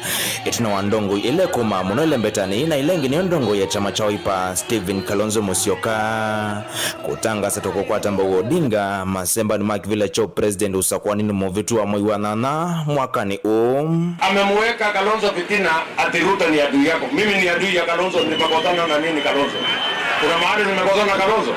Ĩtina wa ndongoi ĩla ĩkũmaa mũno ĩlembetanĩ na ĩla ĩngĩ nĩyo ndongoi ya kyama kya Wiper, Stephen Kalonzo Musyoka, kũtangasa ta kũkwata mbau Odinga masembanĩ ma kĩvĩla kya ũpresident ũsakũaninĩ mũvĩtu wa mwei wa nyanya mwakanĩ ũũ. Amemweka Kalonzo fitina ati Ruto ni adui yako. Mimi ni adui ya Kalonzo? Nimekosana na nini Kalonzo? Kuna mahali nimekosana na Kalonzo?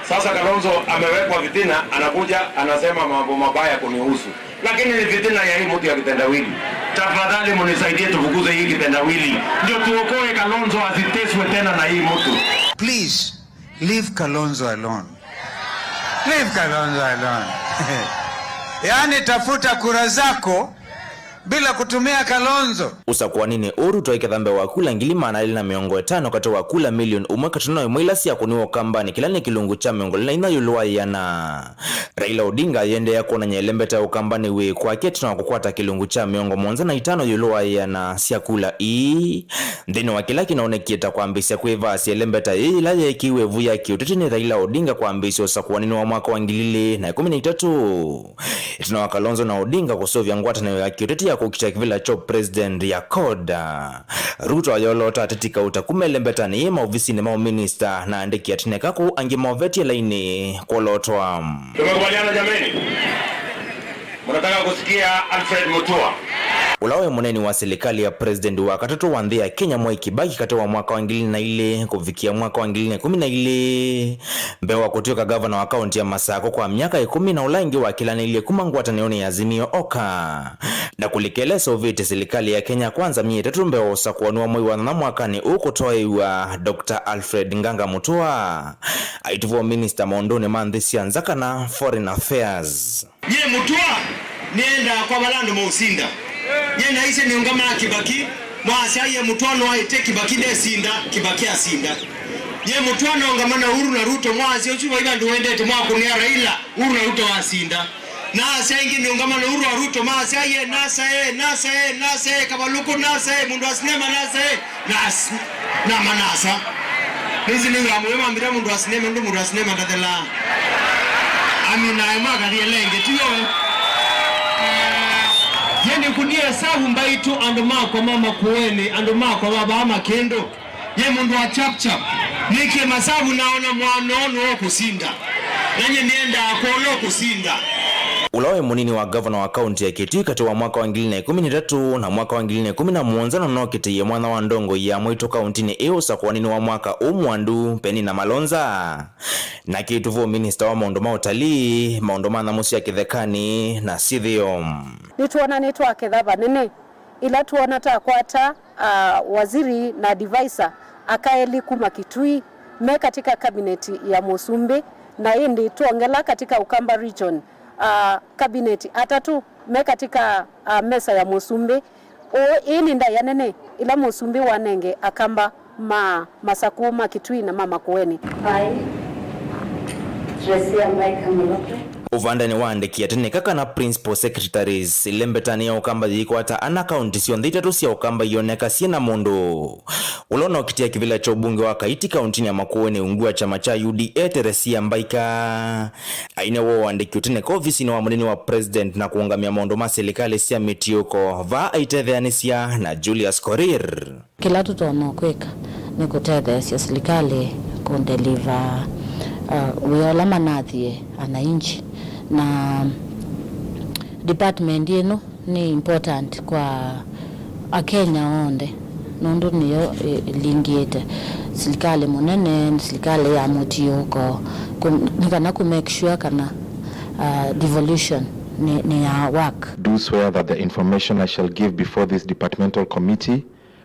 Sasa Kalonzo amewekwa fitina, anakuja anasema mambo mabaya kunihusu. Lakini ni fitina ya hii mtu ya kitendawili. Tafadhali munisaidie tufukuze hii kitendawili. Ndio tuokoe Kalonzo asiteswe tena na hii mtu. Please, leave Kalonzo alone. Leave Kalonzo alone. Yaani, tafuta kura zako bila kutumia Kalonzo. Ũsakũaninĩ ũũ, Ruto aiketha mbee wa kula ngili maana elĩ na mĩongo ĩtano katĩ wa kula milioni ũmwe katano ĩmwe ila syakũniwe Ũkambanĩ, kĩla nĩ kĩlungu kya mĩongo ĩlĩ na inya ĩũlũ wa ĩana. Raila Odinga ayĩendeea kwonany'a ĩlembeta ya Ũkambanĩ wĩ kwake ĩtina wa kũkwata kĩlungu kya mĩongo mũonza na itano ĩũlũ wa ĩana sya kula ii, nthĩnĩ wa kĩla kĩnaonekie ta kwambĩĩsya kwĩvaasya ĩlembeta yĩĩ yĩla yeekĩiwe ĩvu ya kĩũteti nĩ Raila Odinga kwambĩĩsya ũsakũaninĩ wa mwaka wa ngili ilĩ na ĩkũmi na itatũ. Ĩtina wa Kalonzo na Odinga kũseũvya ngwatanĩo ya kĩũteti ya kũkita kĩvĩla kya president ya CORD, Ruto ayolota ateti kauta kuma ĩlembetanĩ yĩ maovisinĩ ma ũminista na andĩki atĩnĩka kũu angĩ movetye lainĩ kwolotwa. Tumekubaliana jameni? Mnataka kusikia Alfred Mutua? Ũla waĩ mũneeni wa silikalĩ ya president wa katatũ wa nthĩ ya Kenya, Mwai Kibaki, katĩ wa mwaka wa ngili na ilĩ kũvikĩa mwaka wa ngili na ĩkũmi na ilĩ, mbee wa kũtw'ĩka gavana wa kaunti ya Masako kwa myaka ĩkũmi, na ũla ĩngĩ wakĩlanĩlye kuma ngwatanĩonĩ ya Azimio Oka, na kũlika ĩla ĩseũvĩtye silikalĩ ya Kenya Kwanza myei ĩtatũ mbee wa ũsakũani wa mwei wa nyanya mwakanĩ ũũ kũtwaĩĩw'a Doctor Alfred Nganga Mutua aitũvwa minista maũndũnĩ ma nthĩ sya nza kana foreign affairs. Nyie Mutua nĩendaa kwa vala andũ maũsinda. Nyie naisye nĩũngamaa Kibaki, mwasya ye Mutua nwaĩte Kibaki ndesinda, Kibaki asinda. Nyie Mutua nongamana Uhuru na Ruto, mwasya ũsu vai vandũ wendete mwakũnĩa Raila, Uhuru na Ruto wasinda. Nasya ĩngĩ nĩũngamana Uhuru na Ruto, masya ye NASA e, NASA e, NASA e, Kavalũkũ NASA e, mũndũ wa sinema NASA e. Nas-, nama nasa. Nĩsĩ nĩwĩra mũyo mambĩta mũndũ wa sinema, nũndũ mũndũ wa sinema ndathelaa. Amina, ema akathi elenge, tiyo? Ye nĩkũnie savu mbaitũ, andũ makwa ma Makueni, andũ makwa ma vaa Makĩndũ. Ye mũndũ wa chap chap, nĩkie masavu naona mwana ũũ nũkũsinda. Nanye nĩendaa kwona ũkũsinda. Ũla waĩ mũnini wa ngavana wa kaunti ya Kitui katĩ wa mwaka wa ngili na ĩkũmi na itatũ na mwaka wa ngili na ĩkũmi na mũonza nũnokĩtĩie mwanya wa ndongoi ya mwaitũ kauntinĩ ĩĩ ũsakũaninĩ wa mwaka ũũ mwandu, Penina Malonza. Na kĩtũvũ minista wa maũndũ ma ũtalii, maũndũ ma nyamũ sya kĩthekanĩ na syĩthĩo. Nĩtwonanĩtwe aketha vanene ĩla twona takwata, ah, waziri na advisor aka elĩ kuma Kitui me katika kabineti ya mũsumbĩ, na ĩndĩ twongela katika Ukamba region, ah, kabineti atatũ me katika, ah, mesa ya mũsumbĩ. Ũũ, ĩĩ nĩ ndaĩa nene ĩla mũsumbĩ wanenge Akamba ma Masakũ, ma Kitui na ma Makueni. Hi. Tresia Mbaika Molope. Ũvandanĩ wa andĩki atĩ nĩ kaka na principal secretaries, ĩlembetanĩ ya Ũkamba yĩikwata ana kaunti syonthe itatũ sya Ũkamba ioneka syĩ na mũndũ. Ũla ũnokĩtĩa kĩvĩla kya ũmbunge wa Kaiti kauntinĩ ya Makueni ungu wa kyama kya U D A, Teresia Mbaika, aine woo andĩki ũtene ka ovisinĩ wa mũnini wa president na kũũngamĩa maũndũ ma silikalĩ sya mĩtiũko, vaa aitetheanĩsya na Julius Korir. Kĩla tũtonya kwĩka nĩ kũtetheesya silikalĩ kũndeliva, uh, wĩa ũla manathiĩ anainchi. Na department ĩno nĩ important kwa Akenya onthe, nũndũ nĩyo ĩ-, ĩlingĩte silikalĩ mũnene, silikalĩ ya mũtiũko, kũ-, nĩ kana kũ make sure kana, uh, devolution nĩ, nĩ ya work. Do swear that the information I shall give before this departmental committee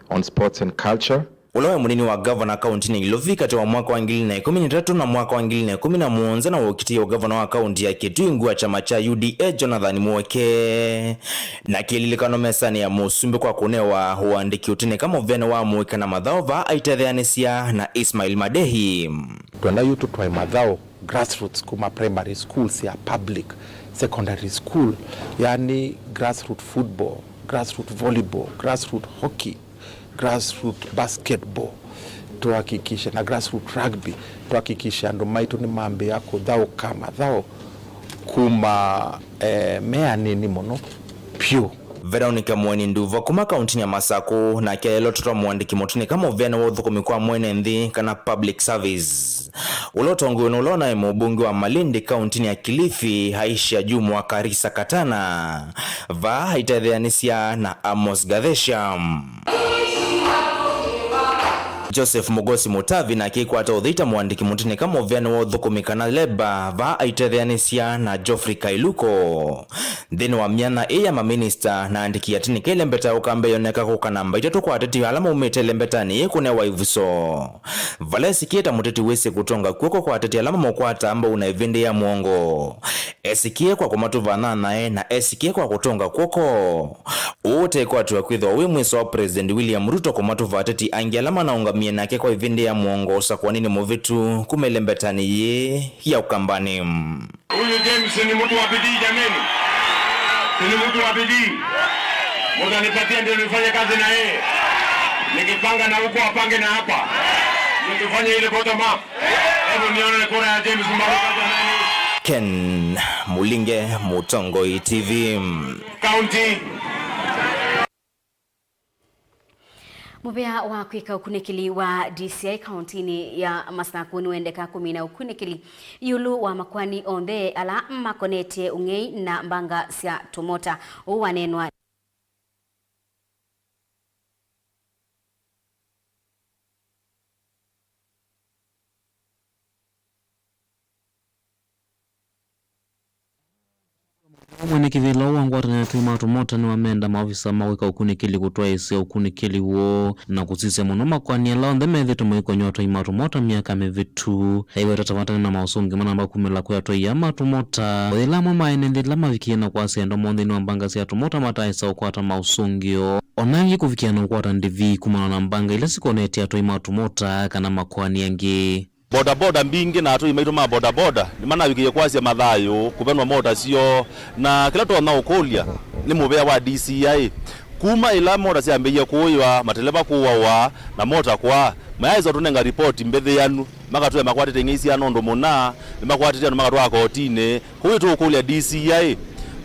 on sports and culture. Ũla waĩ mũnini wa ngavana kauntinĩ ya Ilovi katĩ wa mwaka wa ngili na ĩkũmi na itatũ na mwaka wa ngili na ĩkũmi na mũonza na wokĩtĩe ũngavana wa kaunti ya Kitui ungu wa kyama kya U D A, Jonathan Muoke. Na kĩlilikano mesanĩ ya mũsumbĩ kwa kũnewa ũandĩki ũtene ka mũvene wa mũika na mathaũ, vaa aitetheanĩsya na Ismail Madehi. Twenda yu tũtwae mathaũ grassroots kuma primary schools ya public, secondary school, yani grassroot football, grassroot volleyball, grassroot hockey, grassroot basketball, tuhakikishe na grassroot rugby, tuhakikishe andũ maitũ nĩmambĩĩa kũthaũka mathaũ kuma, eh, me anini mũno vyũ. Veronica Mweni Nduva kuma kauntinĩ ya Masakũ, nake aelotwe ta mũandĩki mũtene ka mũvene wa ũthũkũmi kwa mwene nthĩ kana public service. Ũla ũtongoew'e nĩ ũla ũnaĩ mũmbunge wa Malindi kauntinĩ ya Kilifi, Aisha Jumwa Karisa Katana, vaa aitetheanĩsya na Amos Gathesha. Joseph Mugosi Mutavi nake aikwata ũthei ta mũandĩki mũtene ka mũvene wa ũthũkũmi kana leba, vaa aitetheanĩsya na Geoffrey Kailuko. Nthĩnĩ wa myanya ĩĩ ya maminista na andĩki atene, kelembeta ya Ũkamba yoneka kũka namba itatũ kwa ateti ala maumĩte ĩlembetanĩ yĩĩ kũnewa ĩvuso. Vala esikie ta mũteti wĩsĩ kũtonga kw'oko kwa ateti ala mamũkwataa mbau na ĩvĩndĩ ya mũongo, esikie kwa kũmatũva nyanya na esikie kwa kũtonga kw'oko. Ũũ ũtekwatw'a kwĩthĩwa wĩ mwĩso wa President William Ruto kũmatũva ateti angĩ ala manaũngamie nake kwa ĩvĩndĩ ya mũongo ũsakũaninĩ mũvĩtu kuma ĩlembetanĩ yĩĩ ya Ũkambanĩ. Huyu James ni mtu wa bidii jameni. Si ni mtu wa bidii. Mtanipatia ndio nifanye kazi na yeye. Nikipanga na huko apange na hapa. Ndio tufanye ile bottom up. Hebu nione kura ya James Mbaruka jameni. Ken Mulinge, Mũtongoi T V. County. Mũvea wa kwĩka ũkunĩkĩli wa D C I kauntinĩ ya Masakũ nĩwendeka kũmina ũkunĩkĩli ĩũlũ wa makoani onthe ala makonetye ũng'ei na mbanga sya tũmota. Ũu waneenwa Mwene kĩvĩla ũũ wa ngwatanĩo ya atwai ma tũmota nĩwamenda maovisa ma wĩka ũkunĩkĩli kũtwaĩĩsya ũkunĩkĩli woo na kũsisya mũno makoani ala onthe methĩĩtwe maikonywa atwai ma tũmota myaka mĩvĩtu. Aiweta ta vata nĩ na maũsũngĩo manamba kumĩla kwĩ atwai aa ma tũmota, o yĩla amwe ma ene nthĩ ala mavikie na kwasya endo moo nthĩnĩ wa mbanga sya tũmota mataaĩsa ũkwata maũsũngĩo, o na angĩ kũvikĩa na ũkwata ndĩvi kumana na mbanga ila sikonetye atwai ma tũmota kana makoani angĩ. Bodaboda mbingĩ na atũi maitũ ma bodaboda nĩmanavikĩie kwasya mathayũ, kũvenwa mota syoo, na kĩla tũtonya ũkũlya nĩ mũvea wa D C I. Kuma ĩla mota syambĩĩie kũũywa, mateleva kũawa, na mota kwaa, mayaaĩsa ũtũnenga ripoti mbĩthĩanu, makatwĩa makwatĩte ing'ei syana ũndũ mũna, nĩmakwatĩte andũ makatwaa kotinĩ. Kwoou tũũkũlya D C I,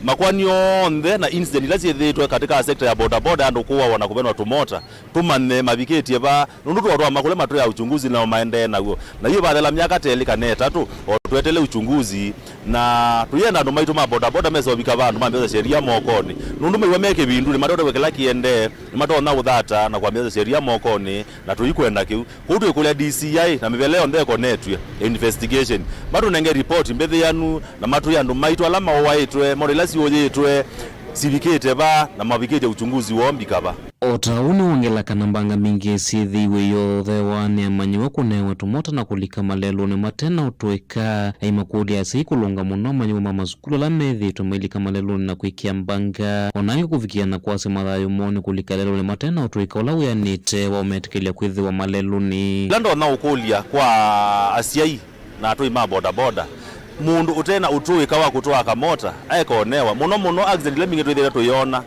makoani onthe na incident ila syĩthĩĩtwe katika sector ya bodaboda, andũ kũawa na kũvenwa tũmota, tũmanye mavikĩtye va, nũndũ twatwaa makũlya matwĩa uchunguzi nao maendee naw'o. Na yu vathela myaka ta ĩlĩ kana ĩtatũ, o Twetele uchunguzi, na tũyenda andũ maitũ ma bodaboda mesa ũvika vandũ mambĩsa sheria mokonĩ, nũndũ maiwa me kĩvindunĩ, matote kwĩ kĩla kĩendee, nĩmatonya ũthata na kwambĩsa sheria mokonĩ, na tũikwenda kĩu. Kwoou twĩkũlya D C I na mĩvela yonthe ĩkonetw'e ya investigation matũnenge ripoti mbĩthĩanu, na matwĩe andũ maitũ ala maũaĩtwe, moto ila siũyĩtwe, sivikĩte va, na mavikĩtye uchunguzi woo mbika va. O ta ũu nĩwongela kana mbanga mbingĩ syĩthĩiwe iyothewa nĩ amanyĩw'a kũnewa tũmota na kũlika malelũnĩ mate na ũtũĩka. Aimakũlya asyai kũlũnga mũno amanyĩw'a ma masukulu ala methĩĩtwe mailika malelũnĩ na kwĩkĩa mbanga, o na angĩ kũvikĩa na kwasya mathayũ moo nĩ kũlika lelũnĩ mate na ũtũĩka ũla wĩanĩte wa ũmetĩkĩlya kwĩthĩwa malelũnĩ. Ĩla ndonya ũkũlya kwa asyai na atũi ma bodaboda, mũndũ ũte na ũtũĩka wa kũtwaa kamota aekonewa. Mũno mũno accident ila mbingĩ twĩthĩĩtwe tũyona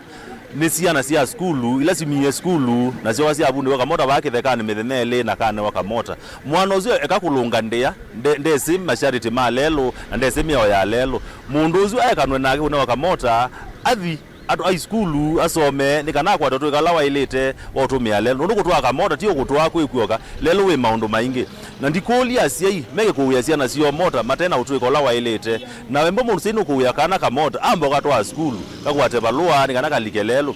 nĩ syana sya sukulu ila simie sukulu na syoka syavundĩwa kamota vaa kĩthekanĩ mĩthenya ĩlĩ na kanewa kamota. Mwana ũsu eka kũlũnga ndĩa, nde-, ndesĩ masharĩtĩ ma lelũ na ndesĩ mĩao ya lelũ. Mũndũ ũsu aekanwe nake kũnewa kamota, athi atũ ai sukulu asome nĩ kana akwate ũtũĩka ũla waĩlĩte wa ũtũmĩa lelũ, nũndũ kũtwaa kamota ti o kũtwaa kwĩ kw'oka, lelũ wĩ maũndũ maingĩ. Na ndikũlya asyai meke kũũĩa syana syoo mota mate na ũtũĩka ũla waĩlĩte. Na wembo mũsyai nũkũũĩa kana kamota, amba ũkatwaa sukulu, kakwate valũa nĩ kana kalike lelũ.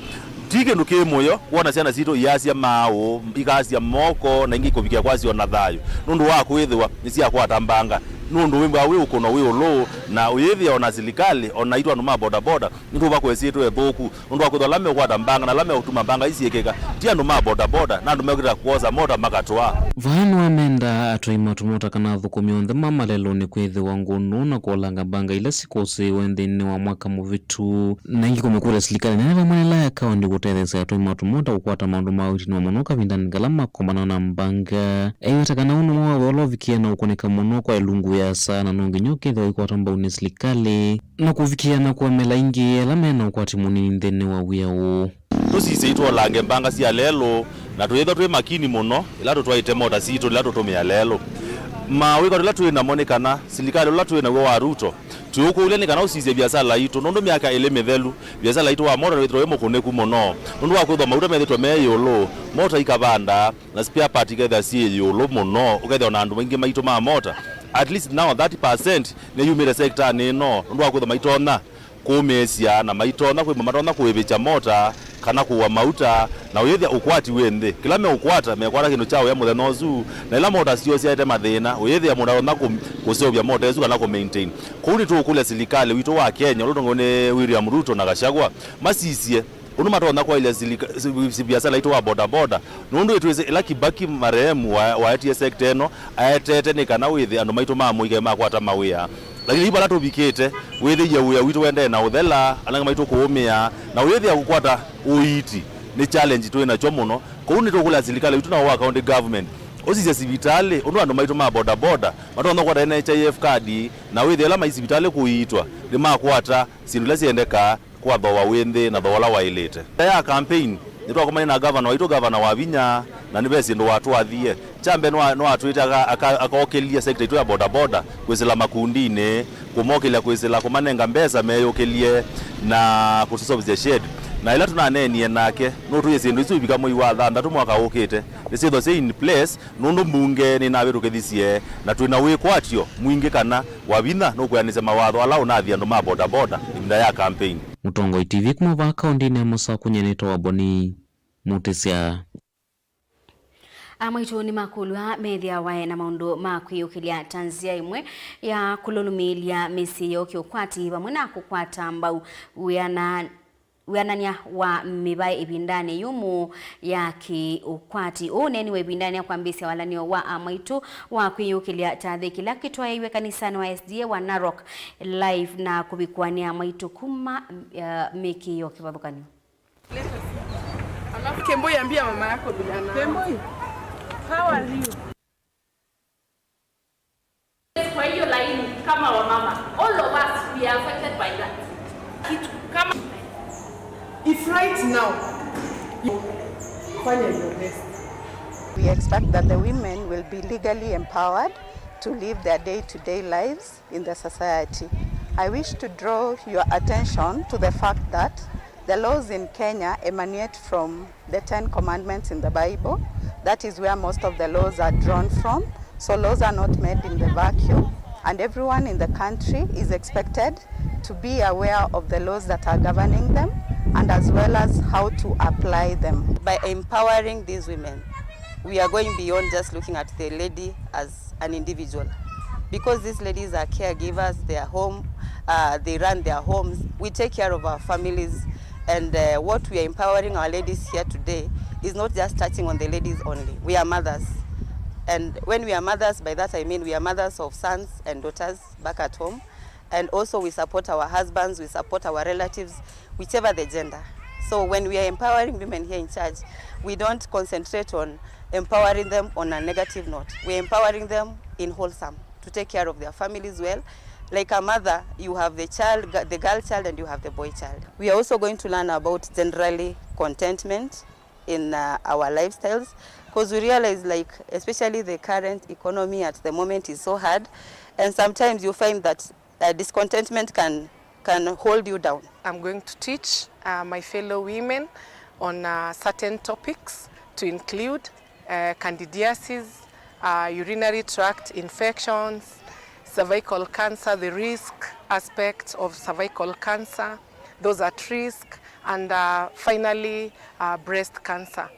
Ti kĩndũ kĩ mũyo kwona syana sitũ iasya maaũ, ikasya moko, na ingĩ ikũvikĩa kwasya o na thayũ, nũndũ wa kwĩthĩwa nĩsyakwata mbanga. Nũndũ wĩmbaa wĩ ũkũno wĩ ũlũ, na ũyĩthĩa o na silikalĩ, o naitũ andũ ma bodaboda, nĩtũũva kwĩsĩtwe ĩthũku, nũndũ wa kwĩthwa ala meũkwata mbanga na ala meũtuma mbanga ii syĩkĩka ti andũ ma bodaboda, na andũ meũkĩta kwosa mota makatwaa. Vaa nĩwamenda atwai ma tũmota kana athũkũmi onthe ma malelũnĩ kwĩthĩwa ngũnũ na kũolanga mbanga ila sikũsĩĩwe nthĩnĩ wa mwaka mũvĩtu, na ĩngĩ kũmĩkũlya silikalĩ nene vamwe na ĩla ya kaũntĩ kũtetheesya atwai ma tũmota kũkwata maũndũ ma ũiiti nĩmo mũno kavindanĩ kala makomana na mbanga. Aiweta kana ũndũ ũmwe wa wĩa ũla ũvikĩe na ũkũnĩka mũno kwa ĩlungu ya asa, na no nginya ũkethĩwa ũikwatwa mbau nĩ silikalĩ na kũvikĩa na kũemela aingĩ ala me na ũkwati mũnini nthĩnĩ wa wĩa ũũ. Tũsisye itwolange mbanga sya lelũ, na tũyĩthwa twĩ makini mũno ĩla tũtwaĩte mota sitũ ĩla tũtũmĩa lelũ. Mawĩko tũla twĩ namo nĩ kana silikalĩ ũla twĩ naw'o wa Ruto, twĩũkũlya nĩ kana ũsisye viasala itũ, nũndũ myaka ĩlĩ mĩthelu, viasala itũ wa mota nĩwĩthĩtwe wĩ mũkũnĩku mũno, nũndũ wa kwĩthwa mauta methĩtwe me ĩũlũ, mota ikavanda, na spare part ikethĩa syĩ ĩũlũ mũno, ũkethĩa ona andũ maingĩ maitũ ma mota, at least now thirty percent nĩyumĩte sektanĩ ĩno, nũndũ wa kwĩthwa maitonya kũũmĩĩsya na maitonya kwĩmba matonya kũĩvĩkya mota kana kũua mauta, na ũyĩthĩa ũkwati wĩ nthĩ. Kĩla meũkwata, mekwata kĩndũ kya ũya mũthenya ũsu, na ĩla mota syoo syaete mathĩna, ũyĩthĩa mũndũ atonya kũ-, kũseũvya mota ĩsu kana kũ maintain. Kwoou nĩtũũkũlya silikalĩ witũ wa Kenya, ũla ũtongoew'e nĩ William Ruto na Gachagua, masisye ũndũ matonya kwaĩlya silika-, si-, si-, viasala itũ wa bodaboda, nũndũ ĩtwĩsĩ ĩla Kibaki marehemu wa-, waetie sekta ĩno, aetete nĩ kana wĩthĩ andũ maitũ ma mũikaĩ makwata mawĩa. Lakini yu vala tũvikĩte, wĩthĩie wĩa witũ ũendee na ũthela, anake maitũ kũũmĩa, na ũyĩthĩa kũkwata ũiiti nĩ challenge twĩ nakyo mũno. Kwoou nĩtũkũlya silikalĩ witũ na wa county government ũsisye sivitalĩ ũndũ andũ maitũ ma bodaboda matonya kũkwata N H I F card, na wĩthĩe ala mai sivitalĩ kũiitwa nĩmakwata syĩndũ ila syendekaa kwa thooa wĩ nthĩ na thooa ũla waĩlĩte. Mbee ya campaign, nĩtwakomanie na gavana waitũ, Gavana Wavinya, na nĩ ve syĩndũ watwathie. Kya mbee nĩwa-, nĩwatwĩte aka-, aka-, akokĩlye sekta itũ ya bodaboda kwĩsĩla makundinĩ, kũmokĩlya kwĩsĩla kũmanenga mbesa meyũkĩlye na kũsisovethya shed. Na ĩla tũnaneenie nake, nũtwĩie syĩndũ isu ivika mwei wa thanthatũ mwaka ũkĩte nĩsyĩthwa syĩ in place, nũndũ mbunge nĩnavĩtũkĩthisye, na twĩ na wĩkwatyo mwingĩ kana Wavinya nũkwĩanĩsya mawatho ala ũnathi andũ ma bodaboda ĩvinda ya campaign. Mũtongoi T V kuma vaa kaũntĩnĩ ya Masakũ, nyie nĩtawa Boni Mũtĩsya. Amwaitũ nĩmakũlw'a methĩawa na maũndũ ma kwĩyũkĩlya ta nzĩa ĩmwe ya kũlũlũmĩĩlya mĩsyĩ yoo kĩũkwati vamwe na kũkwata mbau wĩana wĩanany'a wa mĩvaĩ ĩvindanĩ yũmũ ya kĩ-ũkwati. Ũũ ũneeniwe ĩvindanĩ ya kwambĩĩsya walany'o wa amwaitũ wa kwĩyũkĩlya ta nthĩ kĩla kĩtwaĩiwe kanisanĩ wa S D A wa Narok Live na kũvikũa nĩ amwaitũ kuma, eh, mĩkĩĩo kĩvathũkany'o. Alafu Kemboi, ambia mama yako vile ana- Kemboi, how are you? Kwa hiyo laini kama wamama, all of us, we are affected by that. Kitu kama if right now, fanya your best. We expect that the women will be legally empowered to live their day-to-day lives in the society. I wish to draw your attention to the fact that the laws in Kenya emanate from the Ten Commandments in the Bible. That is where most of the laws are drawn from. So laws are not made in the vacuum. And everyone in the country is expected to be aware of the laws that are governing them and as well as how to apply them. By empowering these women, we are going beyond just looking at the lady as an individual, because these ladies are caregivers, they are home, uh, they run their homes, we take care of our families, and uh, what we are empowering our ladies here today is not just touching on the ladies only. We are mothers. And when we are mothers, by that I mean we are mothers of sons and daughters back at home. And also we support our husbands, we support our relatives, whichever the gender. So when we are empowering women here in church, we don't concentrate on empowering them on a negative note. We are empowering them in wholesome, to take care of their families well. Like a mother, you have the child, the girl child, and you have the boy child. We are also going to learn about generally contentment in uh, our lifestyles, because we realize, like, especially the current economy at the moment is so hard, and sometimes you find that uh, discontentment can can hold you down. I'm going to teach uh, my fellow women on uh, certain topics, to include uh, candidiasis, uh, urinary tract infections, cervical cancer, the risk aspect of cervical cancer, those at risk, and uh, finally uh, breast cancer.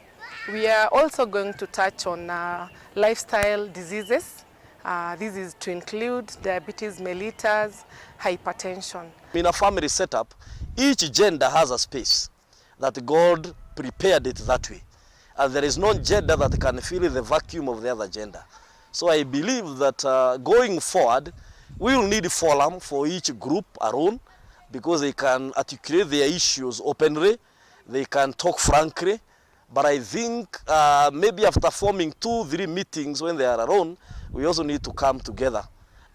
We are also going to touch on uh, lifestyle diseases. Uh, this is to include diabetes mellitus, hypertension. In a family setup, each gender has a space that God prepared it that way. And there is no gender that can fill the vacuum of the other gender. So I believe that uh, going forward, we will need forum for each group alone, because they can articulate their issues openly, they can talk frankly, but I think uh, maybe after forming two, three meetings when they are alone, we also need to come together,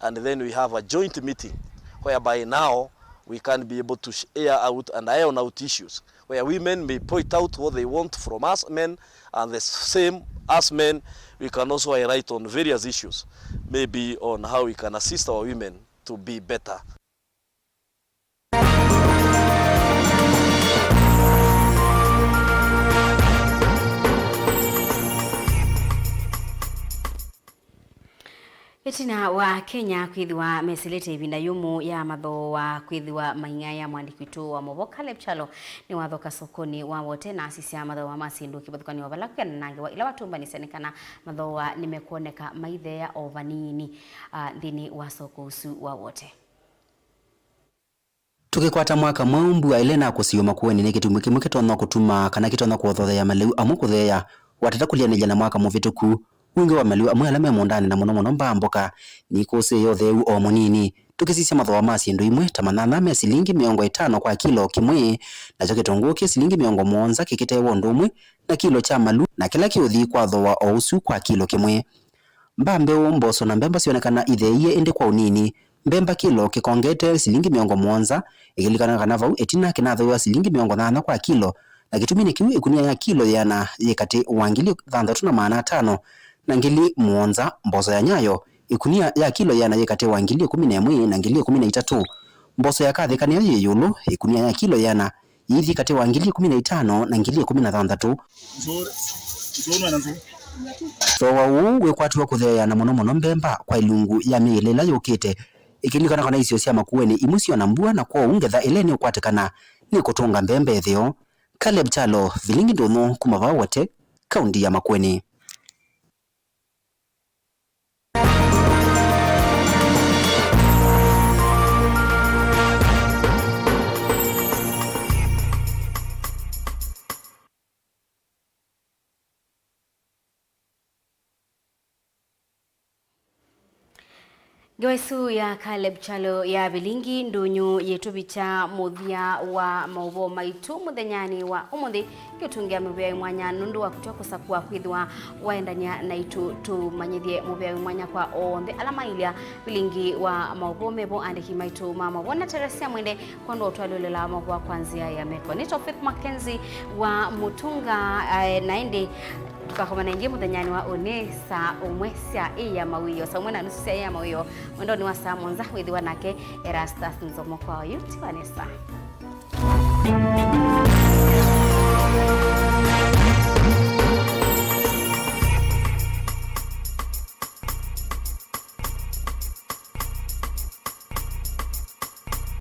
and then we have a joint meeting whereby now we can be able to sh- air out and iron out issues where women may point out what they want from us men, and the same as men, we can also highlight on various issues, maybe on how we can assist our women to be better. Ĩtina wa Kenya kwĩthĩwa mesĩlĩte ĩvinda yũmũ ya mathooa kwĩthĩwa maing'aĩa, mũandĩki witũ wa maũvoo Caleb Kyalo nĩwathoka sokonĩ wa Wote na asisya mathooa ma syĩndũ kĩvathũkany'o vala kwĩanangĩwa ila watũmbanĩsya nĩ kana mathooa nĩmekwoneka maitheea o vanini, ah, nthĩnĩ wa soko ũsu wa Wote. Tũkĩkwata mwaka mweũ, mbua ĩla ĩnakũsĩĩw'a makũenĩ nĩ kĩtumi kĩmwe kĩtonya kũtuma kana kĩtonya kũthotheea malĩu amwe kũtheea. Watata kũlĩanĩlya na mwaka mũvĩtũku, wingĩ wa malĩu amwe ala me mũũndanĩ na mũno mũno mbaa mboka nĩikũsĩĩe ũtheu o mũnini. Tũkĩsisya mathooa ma syĩndũ imwe, ta manyanya me silingi mĩongo ĩtano kwa kilo kĩmwe, nakyo kĩtũngũũ kĩ silingi mĩongo mũonza kĩkĩteewa ũndũ ũmwe na kilo kya malũ na kĩla kĩũthi kwa thooa o ũsu kwa kilo kĩmwe. Mbaa mbeũ, mboso na mbemba syonekana itheeie ĩndĩ kwa ũnini. Mbemba kĩlo kĩkongete silingi mĩongo mũonza, ĩkĩlilikana kana vau ĩtina kĩnathooiwa silingi mĩongo nyanya kwa kilo, na kĩtumi nĩ kĩu ĩkunia ya kilo yĩana yĩ katĩ wa ngili thanthatũ na maana atano na ngili mũonza. Mboso ya nyayo, ĩkunia ya kilo yĩana yĩ katĩ wa ngili ĩkũmi na ĩmwe na ngili ĩkũmi na itatũ. Mboso ya kathĩ kanĩo yĩ ĩũlũ, ĩkunia ya kilo yĩana yĩithi katĩ wa ngili ĩkũmi na itano na ngili ĩkũmi na thanthatũ. Thooa ũũ wĩkwatiwa kũtheea na mũno mũno mbemba kwa ilungu ya myei ĩlĩ ĩla yũkĩte, ĩkĩlilikana kana isio sya makũenĩ imwe syona mbua, na kwoou ngetha ĩla ĩnĩũkwatĩkana nĩkũtũnga mbemba ĩtheo. Caleb Kyalo, Vilingi Ndũnyũ, kuma vaa Wote, kaunti ya Makueni. Ngewa ĩsu ya Caleb Kyalo ya Vilingi Ndũnyũ yĩtũvikya mũthya wa maũvoo maitũ mũthenyanĩ wa ũmũnthĩ. Ngĩũtũngĩa mũvea wĩ mwanya nũndũ wa kũtw'a kũsakũa kwĩthĩwa waendany'a naitũ. Tũmanyĩthye mũvea wĩ mwanya kwa onthe ala mailya Vilingi wa maũvoo mevo, andĩki maitũ ma maũvoo na Teresia Mwende. Kwondũ wa ũtwalyũlĩla wa maũvoo kwa nzĩa ya meko, nĩtawa Faith Mackenzie wa Mũtunga, eh, na ĩndĩ tũkakomana ĩngĩ mũthenyanĩ wa ũnĩ saa ũmwe sya ĩ ya mawĩo, saa ũmwe na nusu sya ĩ ya mawĩo, mwendonĩ wa saa mũonza wĩthĩwa nake Erastus Nzomo. Kwa oyu, tiwa nesa.